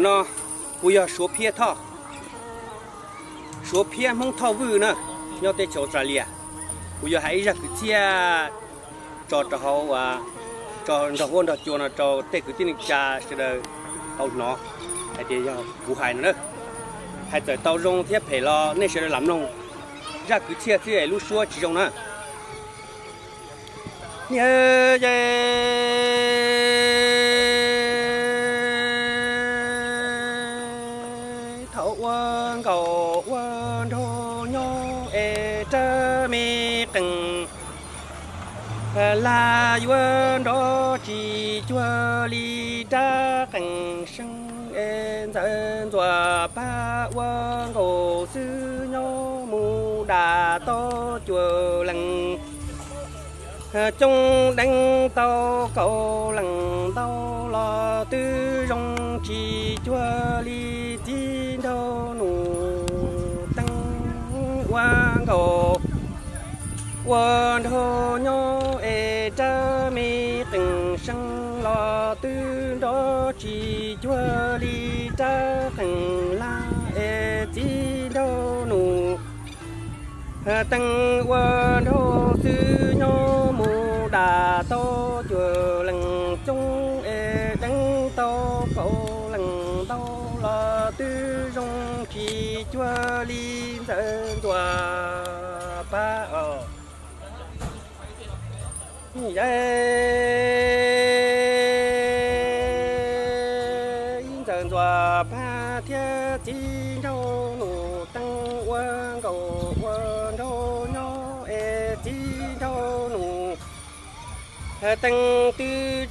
No kuv yog Suav Phiab Thoj, Suav Phiab Hmoob Thoj Vwj na, nyob teb chaws Australia. Kuv yuav hais ib zaj kwv txhiaj tso rau hauv, tso nrog huab nrog cua no rau tej kwv tij neej tsa sawv daws tau hnov hais tias yog kuv hais no na. Hais txawm tau zoo thiab phem los nej sawv daws lam mloog. Zaj kwv txhiaj xwb es lub suab tsis zoo na. Niam yej, thaum ua nkauj ua nraug nyob es rab me qees laj yuav nrov tsis cuag li rab qees seeb es ntxawm ntxuam pab ua nkauj xwb nyob mus dam tau cuaj leeg. Coob deev tau kaum leej ntau los twb zoo tsis cuag li txiv nraug Nus Teeb ua nkauj ua nraug nyob es rab me qees seeb los twb nrov tsis cuag li rab qees laj es txiv nraug Nus Teeb ua nraug xwb nyob mus dam tau cuaj leeg, coob es deev tau kaum leej ntau los twb zoo tsis cuag li ntxawm ntxuam pab. Yej, ntxawm ntxuam pab thiab txiv nraug Nus Teeb ua nkauj ua nraug nyob es txiv nraug Nus Teeb twb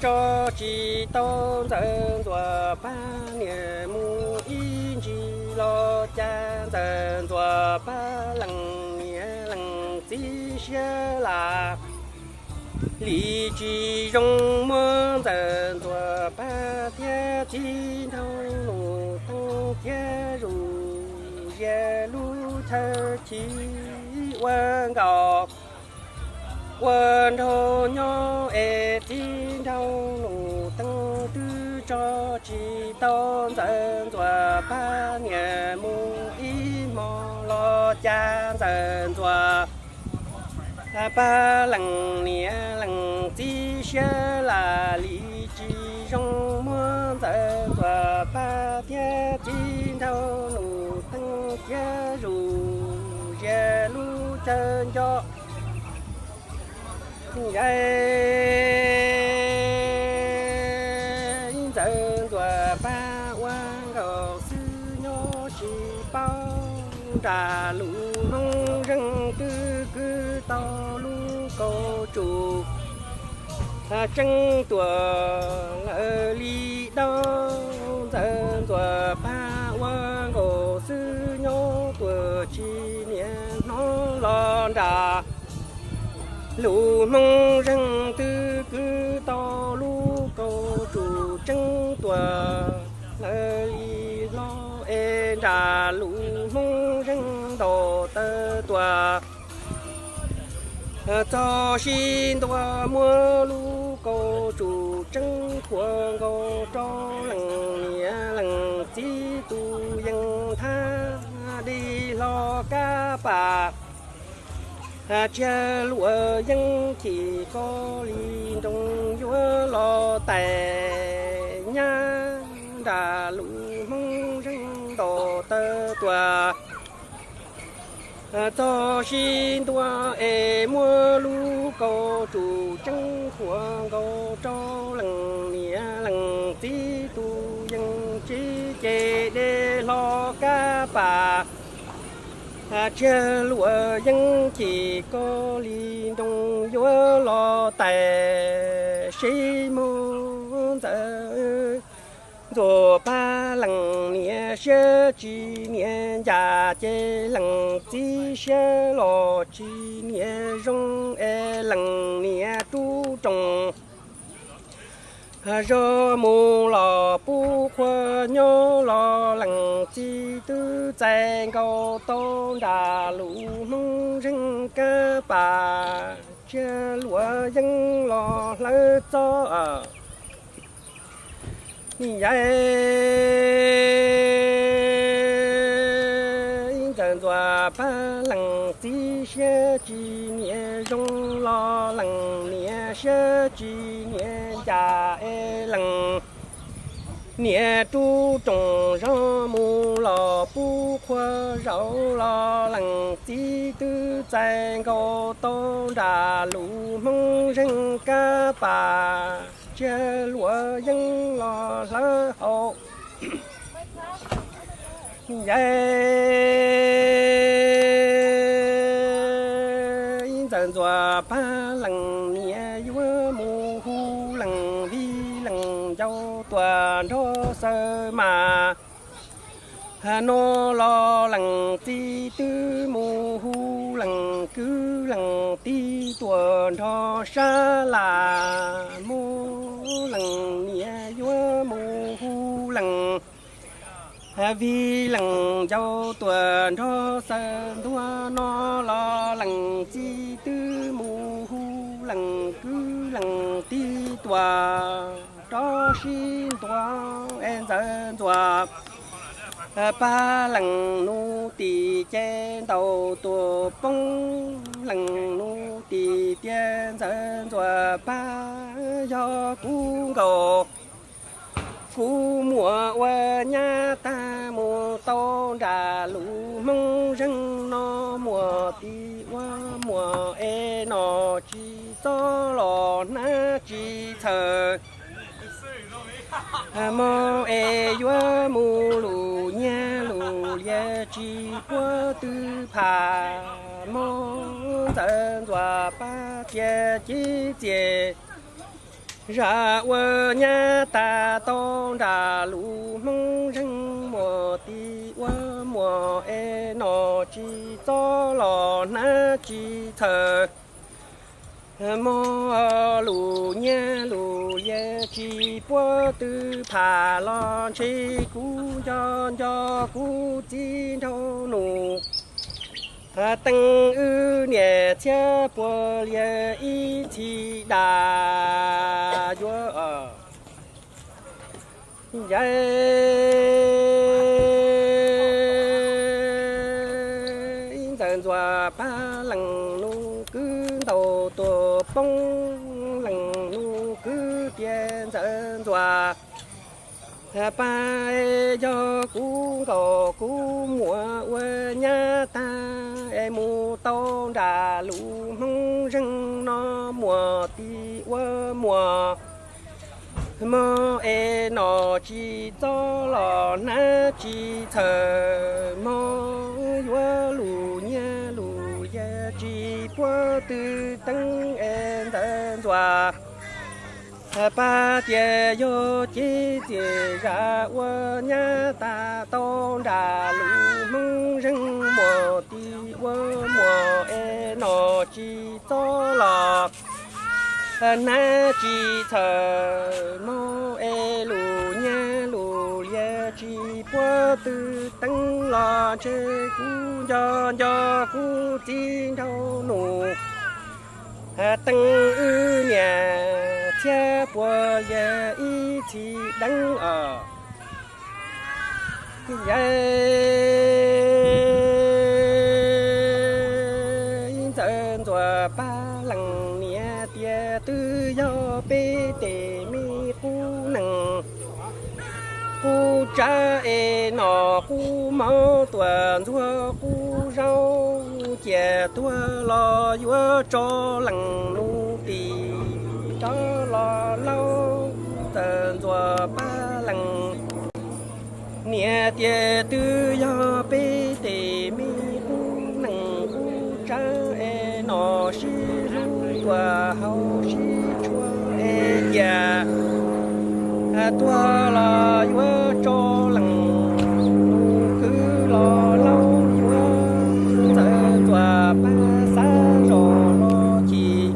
tso tsis tau ntxawm ntxuam pab niam mus ib ntsis los cas ntxawm ntxuam pab leej niam leej txiv siab lam li tsis zoo, muab ntxawm ntxuam pab thiab txiv nraug Nus Teeb thiab zuj zus lub chaw chiv ua nkauj ua nraug nyob es txiv nraug Nus Teeb twb tso tsis tau ntxawm ntxuam pab niam mus ib hmo los cas ntxawm ntxuam pab leej niam leej txiv siab lam li tsis zoo, muab ntxawm ntxuam pab thiab txiv nraug Nus Teeb thiab zuj zus lub chaw nco. Yej, ntxawm ntxuam pab ua nkauj xwb nyob tsis paub, nram lub Hmoob Zeej twb kwv tau lub kaum tsum tseeb tuaj lawm li dab. Ntxawm ntxuam pab ua nkauj xwb nyob tuaj tsis niam hnov los nram lub Hmoob Zeej twb kwv tau lub kaum tsum tseeb tuaj lawm li hlo es nram lub Hmoob Zeej ntaus taw tuaj txog sib ntua, muab lub kaum tsum tseeb qhuav nkaus rau leej niam leej txiv tus yees thab dib hlo kab pas. Tsiag luam yeeb chim koj li nroos yuav los tais nyab, nram lub Hmoob Zeej ntaus taw tuaj txog sib ntua es muab lub kaum tsum tseeb qhuav nkaus rau leej niam leej txiv tus yees tsis ces dej hlo kab pas. Tsiag luam yeeb chim koj li nroos yuav los tais sib muag ntxawm ntxuam pab leej niam siab tsis niam ncaj ces leej txiv siab los tsis niam zoo es leej niam rub roos zog mus los pub qhua nyob los leej txiv twb txais nkaus tau nram lub Hmoob Zeej kab pas. Tsiag luam yeeb los hlawv txoj Yawg ntxawm ntxuam pab lees txiv siab tsis niam zoo los lees niam siab tsis niam ncas es lees niam rub roos zog mus los pub qhua zaum los lees txiv twb txais nkaus tau nram lus Hmoob zeeg kab pas tsiag luam yeeb los hlawv hau. Yawg ntxawm ntxuam pab lees niam yuav mus hu lees vij lees ncau tuam nrog xaws mas no los lees txiv twb mus hu lees kwv lees tij tuam nrog sab las mus lees niam yuav mus hu lees vij lees ncau tuam nrog xaws ntuag no los lees txiv twb mus hu lees kwv lees tij tuam rov sib ntua es ntxawm ntxuam pab lees nus tim ces ntaus tuam poob lees nus tim tias ntxawm ntxuam pab yog kuv nkaus kuv muam ua nyab tag mus tau nram lus Hmoob zeeg no muam tim ua muam es nom tsis txob los hnab tsis txhaws. Hmo es yuav mus lus nyiaj lus liaj tsis puab twb pham hmo ntxawm ntxuam pab cia cib txias zam ua nyab tag tau nram lus Hmoob zeeg muam tim ua muam es nom tsis txob los hnab tsis txhaws. Hmo lus nyiaj lus liaj tsis puab twb pham los ntshe kuv nco nco kuv txiv nraug nus teeb wb niam txhiab puag liaj ib txhis dam yuav yawg ntxawm ntxuam pab lees nus kwv ntaus tuam poob lees nus kwv tias ntxawm ntxuam pab yog kuv nkaus kuv muam ua nyab tag es mus tau nram lus Hmoob zeeg no muam tim ua muam hmo es nom tsis txob los hnab tsis txhaws hmo yuav lus nyiaj lus liaj tsis puab twb teeb es ntxawm ntxuam pab tias yog cib txias zam ua nyab tag tau nram lus Hmoob zeeg muam tim ua muam es nom tsis txob los hnab tsis txhaws hmo es lus nyiaj lus liaj tsis puab twb teeb los ntshe kuv nco nco kuv txiv nraug nus teeb wb niam txhiab puag liaj ib txhis deeb os. Yawg ntxawm ntxuam pab lees niam tias twb yog peb tes me qub nees qub tsav es nom qub mov tuam ntxuag qub zaub ciam tuag los yuav tso lees nus tim rov los laub ntxawm ntxuam pab lees niam tias twb yog peb tes me qub nees qub tsav es nom sib hlub tuam hau sib tshua es ciam tuag los yuav tso lees nus kwv los laub yuav ntxawm ntxuam pab xav zos los chim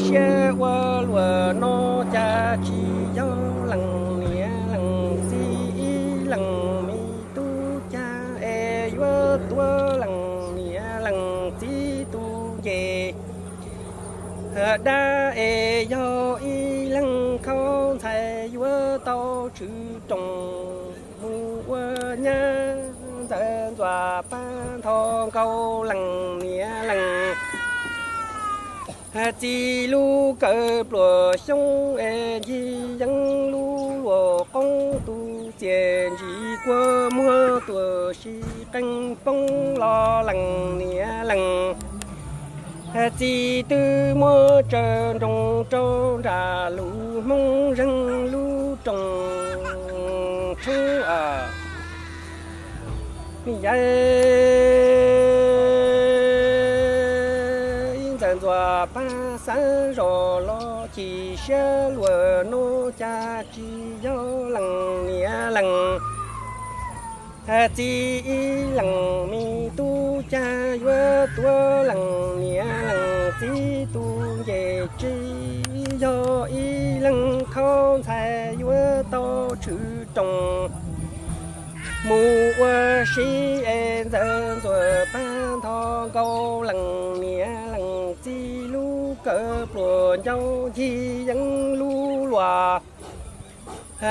siab ua luam no cas tsis yog lees niam lees txiv ib lees me tub cas es yuav tuav lees niam lees txiv tus nce dab es yog ib leeg khaub ntxhais yuav tau tshwm rooj mus ua nyab, Ntxawm Ntxuam Paj Nthos Nkauj Leej niam leej. Txiv lub kawm pluas xyoob es ncig yeeb lub luam qoob, tus txiaj ntsim kua muag tuam sib qeej poob los leej niam leej. Txiv twb muab tsaws nroos rau nram lub Hmoob Zeeg lub rooj tshoob. Yawg Ntxawm Ntxuam Paj xav zoj los chim siab luag, nub cas tsis yog leej niam leej. Txiv ib leeg me tub cas yuav tuav leej niam leej. Txiv tus ncej tsis yog ib leeg khaub ntxhais yuav tau tshwm rooj mus ua si es Ntxawm Ntxuam Paj Nthos Nkauj Leej niam leej. Txiv lub kawm pluas ncauj ncig yeeb lub luam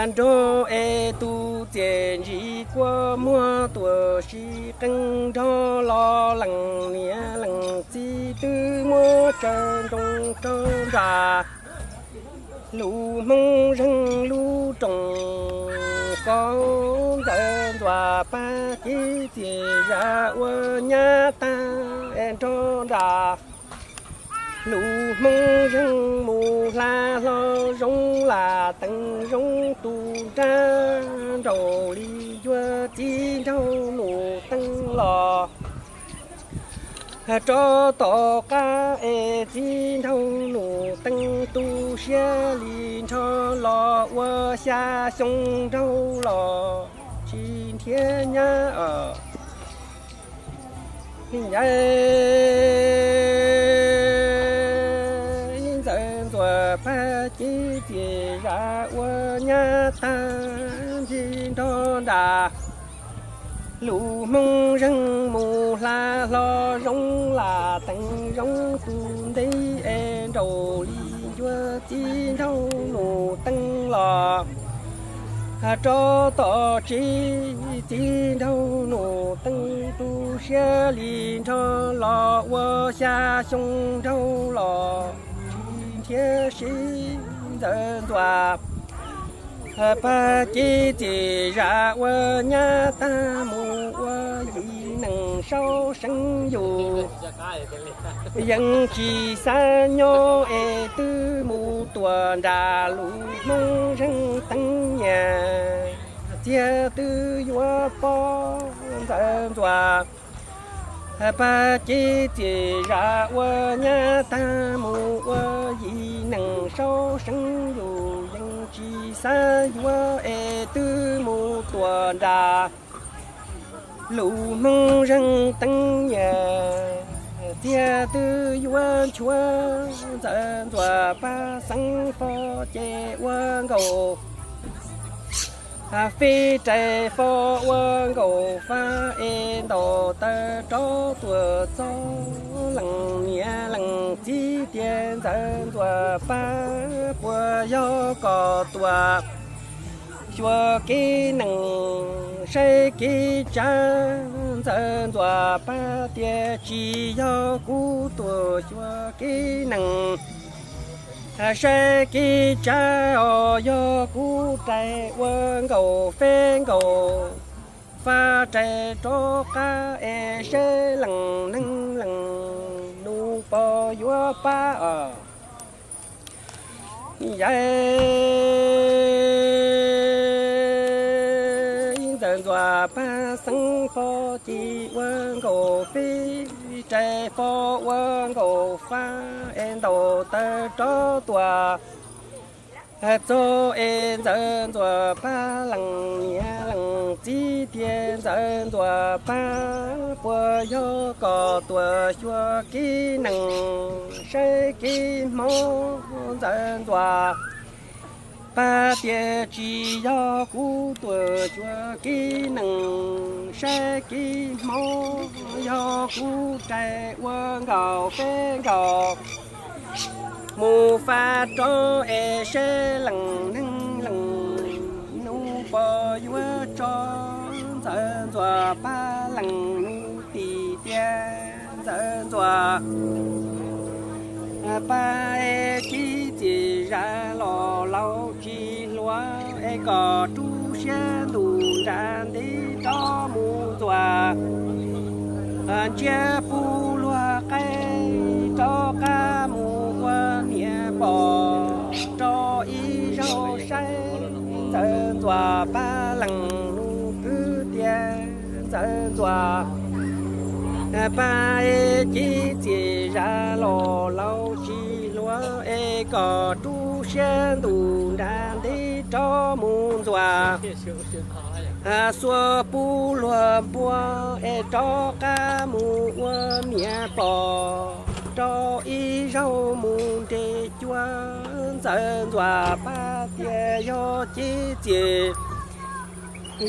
nrog es tus txiaj ntsim kua muag tuam sib qeej nrog los leej niam leej. Txiv twb muab tsaws nroos rau nram lub Hmoob Zeeg lub rooj, kom Ntxawm Ntxuam Paj Cib Txiaj Zam ua nyab tag nrog nram lub Hmoob Zeeg mus hla hlo zoo lam teev zoo tus nrab, nraug li ncua txiv nraug nus teej los rov tom qab es txiv nraug nus teej tu siab li nrho los ua xya xyoo nraug los tsis nrhiav nyab. Yawg Ntxawm Ntxuam Paj Cib Txiaj Zam ua nyab tag ncig nrog nram lub Hmoob Zeeg mus hla hlo zoo lam teev zoo tus ntej es nraug li ncua txiv nraug nus teej los rov tom tsev. Txiv nraug nus teej tu siab li nrho los ua xya xyoo nraug los tsis nrhiav sib. Ntxawm Ntxuam Paj Cib Txiaj Zam ua nyab tag mus ua yim neeg sau seev yus, yeej tsis xav nyob es twb mus tuam nram lub Hmoob Zeeg teev nyias. Txiag twb yuav poob, Ntxawm Ntxuam Paj Cib Txiaj Zam ua nyab tag mus ua yim neeg sau seev yus, yeej tsis xav yuav es twb mus tuam nram lub Hmoob Zeeg teev nyias. Txiag twb yuav nchuav, Ntxawm Ntxuam Paj Xeeb Fo ces ua nkaus fib rais fo ua nkaus fab es ntaus taw rov tuam txog. Leej niam leej txiv tias Ntxawm Ntxuam Paj, puas yog koj tuam xyuas kev neeg saib kev tsav? Ntxawm Ntxuam Paj tias tsis yog kuv tuam xyuas kev neeg saib kev tsav os, yog kuv rais ua nkaus feb nkaus fab rais rov qab es saib leej neeg leej nus puas yuav pab os. Yawg Ntxawm Ntxuam Paj Xeeb Fo ces ua nkaus fib rais fo ua nkaus fab es ntaus taw rov tuam txog es Ntxawm Ntxuam Paj leej niam leej txiv tias Ntxawm Ntxuam Paj, puas yog koj tuam xyuas kev neeg saib kev hmo? Ntxawm Ntxuam Paj tias tsis yog kuv tuam xyuas kev neeg saib kev hmo, yog kuv rais ua nkaus feb nkaus mus fab rov es saib leej neeg leej tso, Ntxawm Ntxuam Paj lees nws tis tias Ntxawm Ntxuam Paj, cib txim zam los laus tsis hluas es kom rub siab ntuj nra ntej rov mus ntxuam ntsia puj luag qaib, rov qab mus ua niam pog rau ib zaug saib. Ntxawm Ntxuam Paj lees nws kwv tias Ntxawm Ntxuam Paj, cib txim zam los laus tsis hluas es kom rub siab ntuj nra ntej rov mus ntxuam xuas puj luag npua es rov qab mus ua niam pog rau ib zaug mus nres cua. Ntxawm Ntxuam Paj tias yog cib txim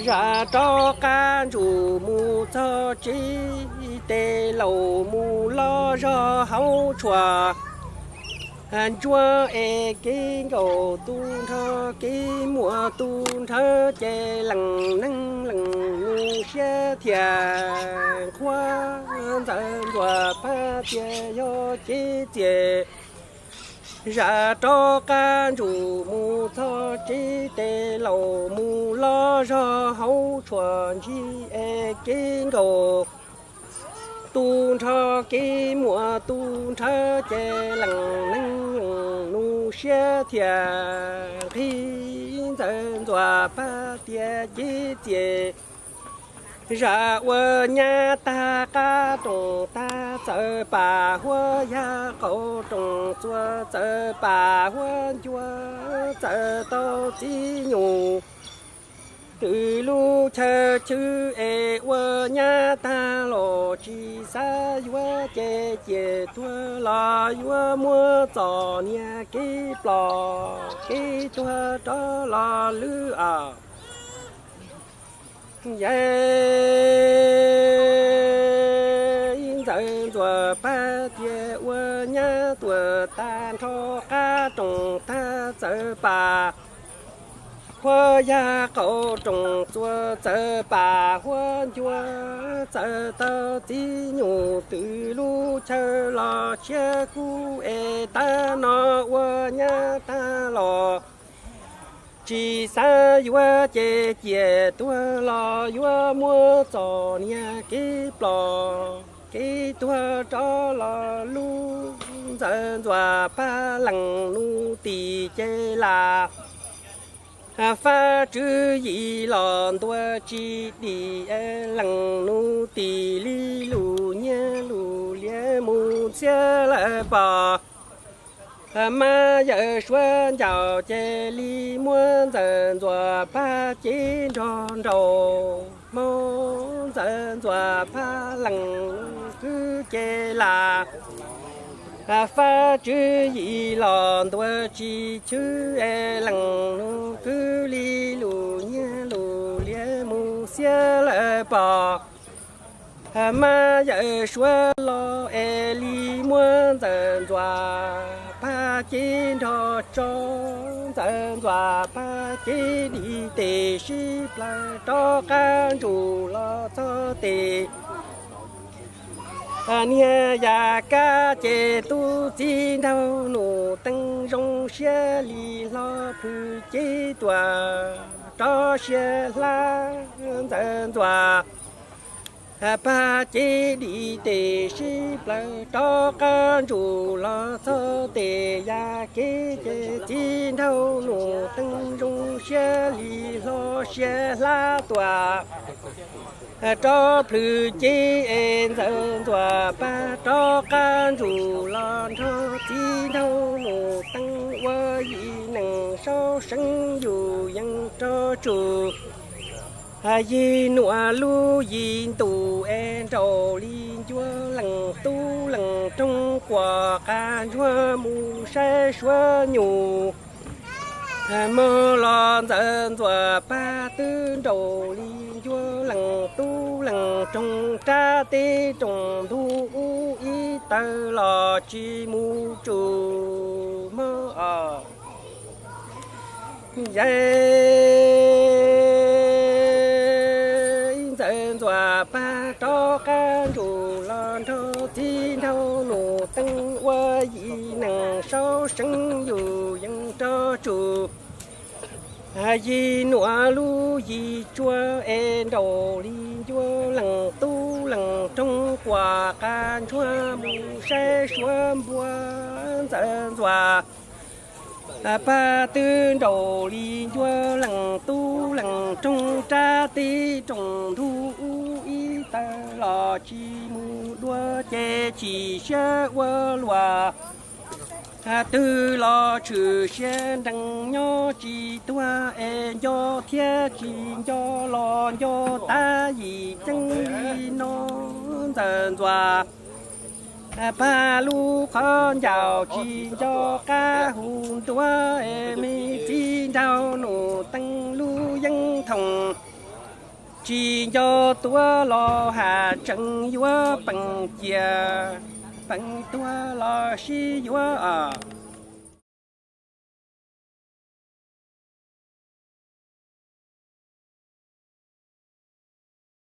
zam rov qab ntsum mus txog tsev, tes laus mus loj zog hauv tshuam ntsuab es kev nkaus tu nrho kev muag tu nrhawv ces lees neeg lees nws siab thiaj nqhuab. Ntxawm Ntxuam Paj tias yog cib txim zam rov qab ntsum mus txog tsev, tes laus mus loj zog hauv tshuam ntsis es kev nkaus tu nrho kev muag tu nrhawv ces lees neeg lees nws siab thiaj nqhis. Ntxawm Ntxuam Paj tias cib txim zam ua nyab tag qab roos tag txawm pam huab yaj qaum roos txuas txawm pam huab ncua txawm tau txiv nyuj twm lub chaw chwv es ua nyab tag los tsis xav yuav ces ciam tuag los yuav muab txom niag kev plom kev tuag rov los lwb os. Yawg Ntxawm Ntxuam Paj tias ua nyab tuag tag nrho qab roos tag txawm pam huab yaj qaum roos txuas txawm pam huab ncua txawm tau txiv nyuj twm lub chaw los tshiab kub es tab no ua nyab tag los tsis xav yuav ces ciam tuag los yuav muab txom niag kev plom kev tuag rov los lub. Ntxawm Ntxuam Paj lees nws tis ces lam fab tswv yim los ntuas tsis dim lees nws tis li lus nyiaj lus liab mus ntxhiab lawm pom. Mas yawm suav ncaus ces li muab Ntxawm Ntxuam Paj cev nrog nraus hmo. Ntxawm Ntxuam Paj lees kwv ces lam fab tswv yim los ntuas tsis chwv es lees nws kwv li lus nyiaj lus liab mus xiab lawm pom. Mas yawm suav los es li muab Ntxawm Ntxuam Paj cev nrog tso. Ntxawm Ntxuam Paj cev dim tes sib plaws rov qab ntsum los txog tes. Niag yam kab ces tub txiv nraug nus teeb zoo siab li hlo plhws cev tuam rov siab hlab. Ntxawm Ntxuam Paj cev dim tes sib plaws rov qab ntsum los txog tes yam kev ces txiv nraug nus teeb zoo siab li hlo siab hlab tuam rov plhws cev es Ntxawm Ntxuam Paj rov qab ntsum los nrog txiv nraug nus teeb ua yim neeg saub seev yus yees rog tsum. Yig nuam lub yim ntus es nraus li ncua lees tub lees roog quas qas ntsuag mus saib suav nyus. Mog los Ntxawm Ntxuam Paj twb nraus li ncua lees tub lees roog rab teb roos ntug ub ib tawg los tsis mus tsum mog os. Yawg Ntsuj los nrog txiv nraug Nus Teeb ua yim neeg saub seev yus yees rog tsum. Yim nuav lub yim tsua es nraum li ncua leej tub leej roog quas qas ntsuag mus saib suav npua ntxawm ntxuas. Pag twb nraum li ncua leej tub leej roog rab tib rooj ntug ub ib tawg los tsis mus dua ces chim siab ua luam. Twg los tshwm siab nrees nyob tsis tuag es nco thiab tsis nco los nco tag yim ceeb li no ntxawm ntxuas. Pag lub qhov ncauj tsis nco qab hu ntua es me txiv nraug Nus Teeb lub yeeb thoom. Tsis nco tuav los has tsees yuav peem cia, peem tuag los sib yuav os.